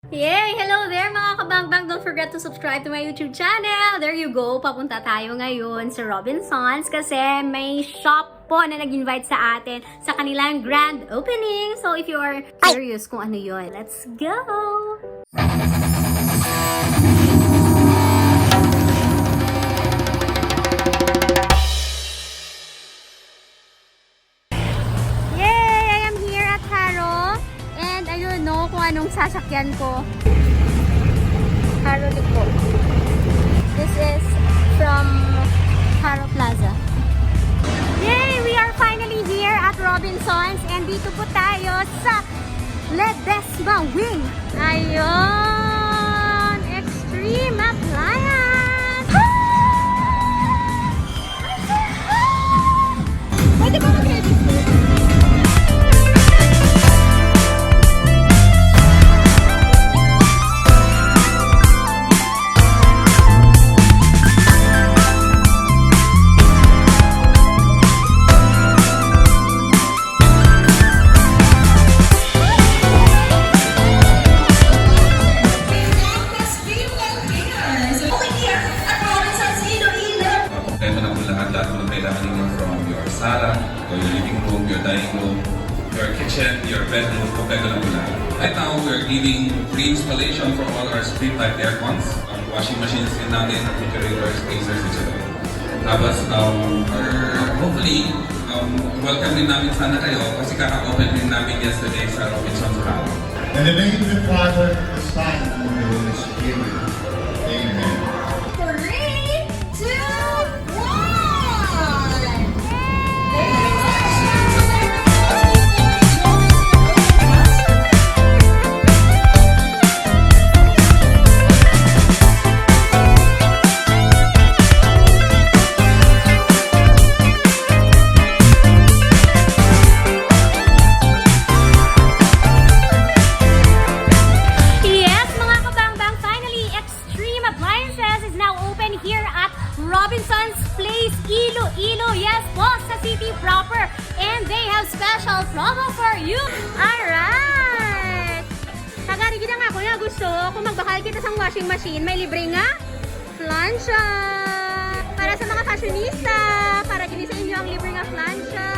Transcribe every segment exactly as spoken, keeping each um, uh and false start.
Yay! Hello there, mga kabangbang! Don't forget to subscribe to my YouTube channel. There you go. Papunta tayo ngayon sa Robinsons kasi may shop po na nag-invite sa atin sa kanilang grand opening. So, if you are curious kung ano yun, let's go! Yay! I am here at Haro. And ayun, no, kung anong sasakyan ko. Haro Liko. This is from Haro Plaza. Yay! We are finally here at Robinsons. And dito po tayo sa Ledesma Wing. Ayun! Extreme Appliance! Pwede ba mag-register? Kompleto na po lahat, lahat ng kailangan ninyo from your sala, to your living room, your dining room, your kitchen, your bedroom, kompleto na po lahat. Right now, we're giving free installation for all our street light aircons, um, washing machines din namin, refrigerators, freezers, et cetera. Tapos, um, for, hopefully, um, welcome din namin sana kayo kasi kaka-open din namin yesterday sa Robinsons Haro. In the name of the Father, and the Son, and the Holy Spirit. Amen. Three, two, one. Yes, mga kabangbang, finally, Extreme Appliances is now open here at Robinson's Place, Iloilo. Yes po, sa city proper. And they have special promo for you. Alright! Kagari gid nga ako nga gusto, kung magbakal kita sang washing machine, may libre nga plancha. Para sa mga fashionista, para gini sa inyo ang libre nga plancha.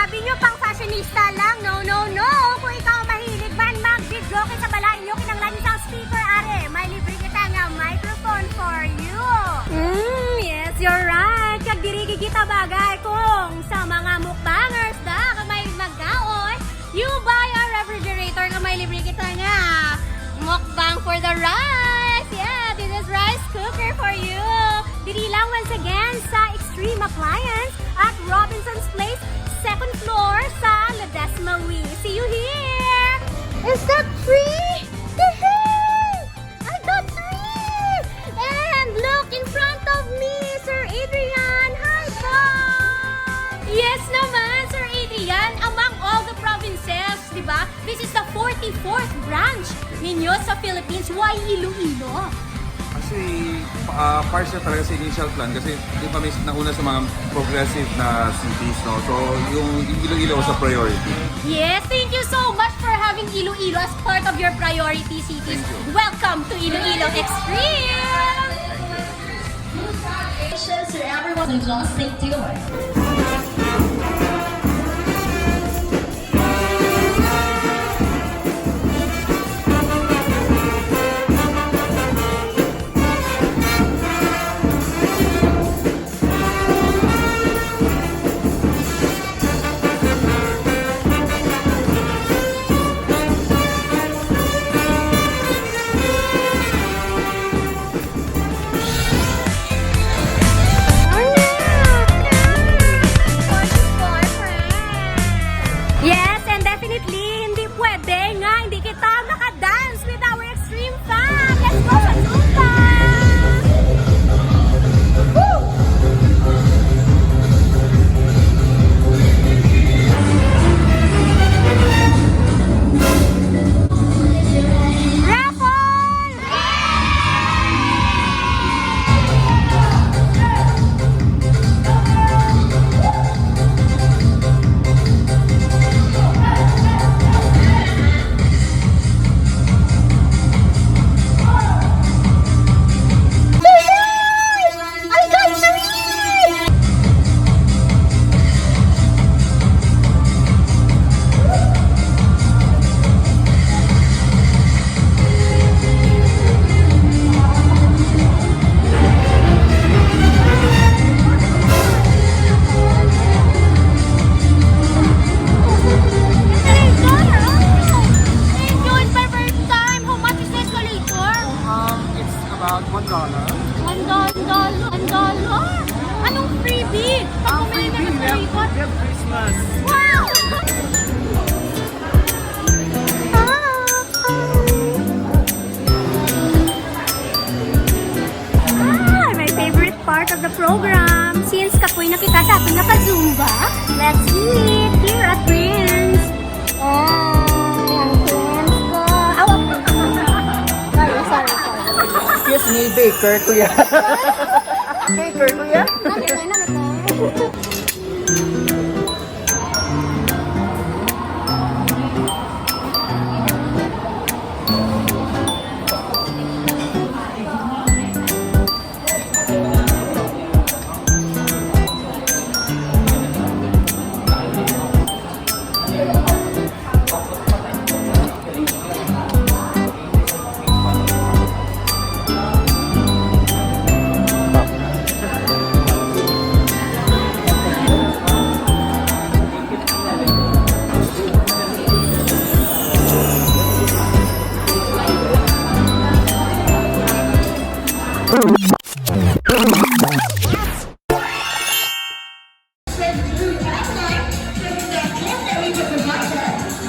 Abi nyo pang fashionista lang, no, no, no. Kung ikaw mahilig man mag-videoke sa balay nyo, kinahanglan nyo sang speaker, are. May libre kita nga microphone for you. Mm, yes, you're right. Kag diri gid kita bagay kung sa mga mukbangers, da, kag may magkaon, you buy a refrigerator nga may libre kita nga mukbang for the rice. Yeah, this is rice cooker for you. Diri lang once again sa Extreme Appliance at Robinson's Place, second floor sa Ledesma Wing. See you here! Is that free? Yehey! I got three! And look in front of me, Sir Adrian! Hi po! Yes naman, Sir Adrian, among all the provinces, di ba? This is the forty-fourth branch ninyo sa Philippines. Why Iloilo? Actually, pa- ah, part siya talaga sa initial plan kasi doon kami nauna sa mga progressive na cities, no? So, yung Iloilo was a priority. Yes, thank you so much for having Iloilo as part of your priority cities. Thank you. Welcome to Iloilo Extreme! Congratulations to everyone. Just stay tuned. Wow! Ah, my favorite part of the program. Since kapoy na kita sa aton nga pa-Zumba, let's eat here at Prince. Ay, ang friends ko. Aw, sorry, sorry, sorry. Excuse me, baker ko yan. Baker ko yan. Ano to? Ano to? Since we just like to that gift that we just got,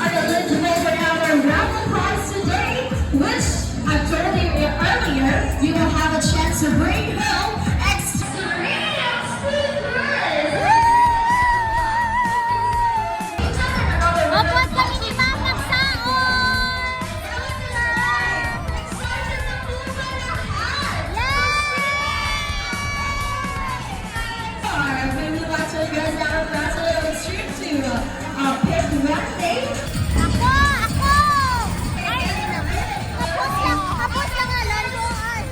are eligible for our raffle prize today, which I told you earlier, you will have a chance to bring home extreme stickers. Mabuhat kami ni Ma'am Magsaon! Excited na po ba lahat? Yay! Alright, we would like to guys now pass it over to, uh, Pip Wednesday. Ako! Ako! Ay, tapos lang, tapos lang nga, lalo, ay.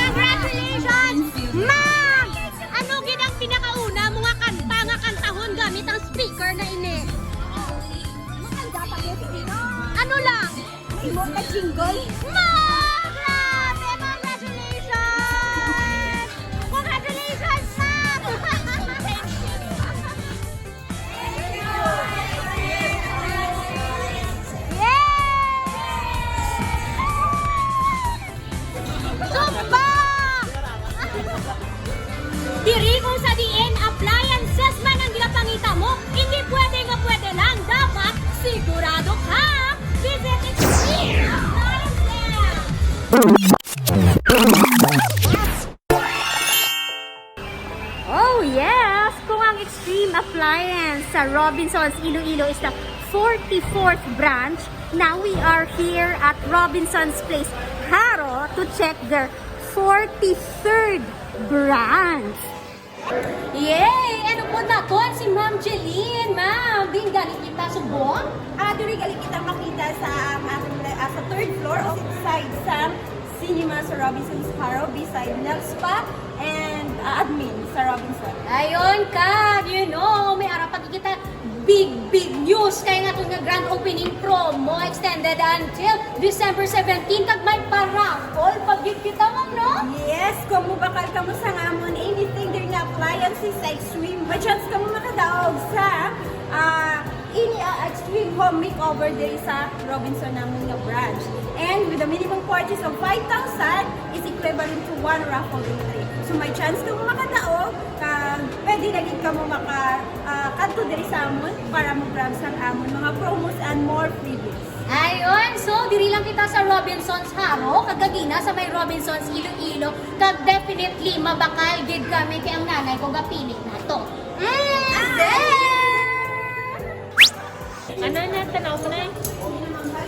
Congratulations! Ma'am! Ano gid ang pinakauna mo nga kanta nga kantahon gamit ang speaker na ini? Makanta pa gyud, Ina. Ano lang? May mo ka jingle? Ma! Grabe! Congratulations! Congratulations, ma'am! Yay! Zumba! Diri kung sa diin appliances man ang ginapangita mo, hindi pwede nga pwede lang. Dapat sigurado ka. Visit Extreme Appliances! Oh yes! Kung ang Extreme Appliance sa Robinsons Iloilo is the forty-fourth branch, now we are here at Robinsons Place, Jaro, to check their forty-third branch. Yay! Ano po naton si Ma'am Jeline? Ma'am, diin gani kita subong? Ah, diri gali kita makita sa, ah, ah, sa third floor, opposite side sa cinema sa Robinsons Jaro, beside Nel Spa and, ah, admin sa Robinson. Ayun ka, you know, may ara pa kita big, big news kay nga aton nga grand opening promo extended until December seventeen, kag may pa-raffle pa gyud kita, ma'am, no? Yes, kung mubakal kamo sa amon anything diri nga appliances sa Extreme, may chance kamo makadaog sa, ah, ini, ah, Extreme Home Makeover diri sa Robinson namon nga branch. And with a minimum purchase of five thousand is equivalent to one raffle entry. So may chance kamo makadaog, kag pwede na gid kamo maka, ah, kadto diri sa amon para mo-grab sang amon mga promos and more freebies. Ayun, so diri lang kita sa Robinsons Jaro, kag gagina sa may Robinsons Iloilo, kag definitely mabakal gid kami kay ang nanay ko gapili nato. Mm, sis! Ano na, tanaw ko na eh.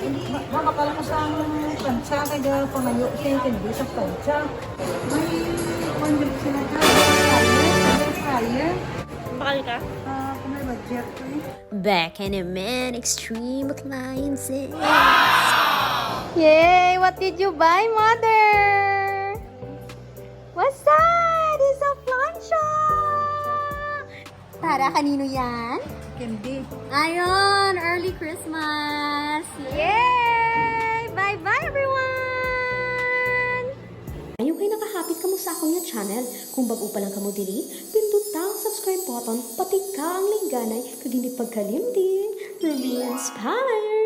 Ma-, mabakal ko sa ang plancha, kaya pangayo siya yung candy sa plancha. May, one week sila dyan. Fryer, fryer. Bakal ka? Ah, kung may budget ko eh. Back in a man, extreme appliances. Yay! What did you buy, mother? What's that? It's a plancha! Para kanino yan? Candy. Ayon, early Christmas! Yay! Bye-bye, everyone! Ayaw kay nakahapit kamo sa akon nga channel. Kung bag-o pa lang kamo diri, pinduta ang subscribe button, patika ang lingganay, kag hindi pagkalimti, Ruby Inspire!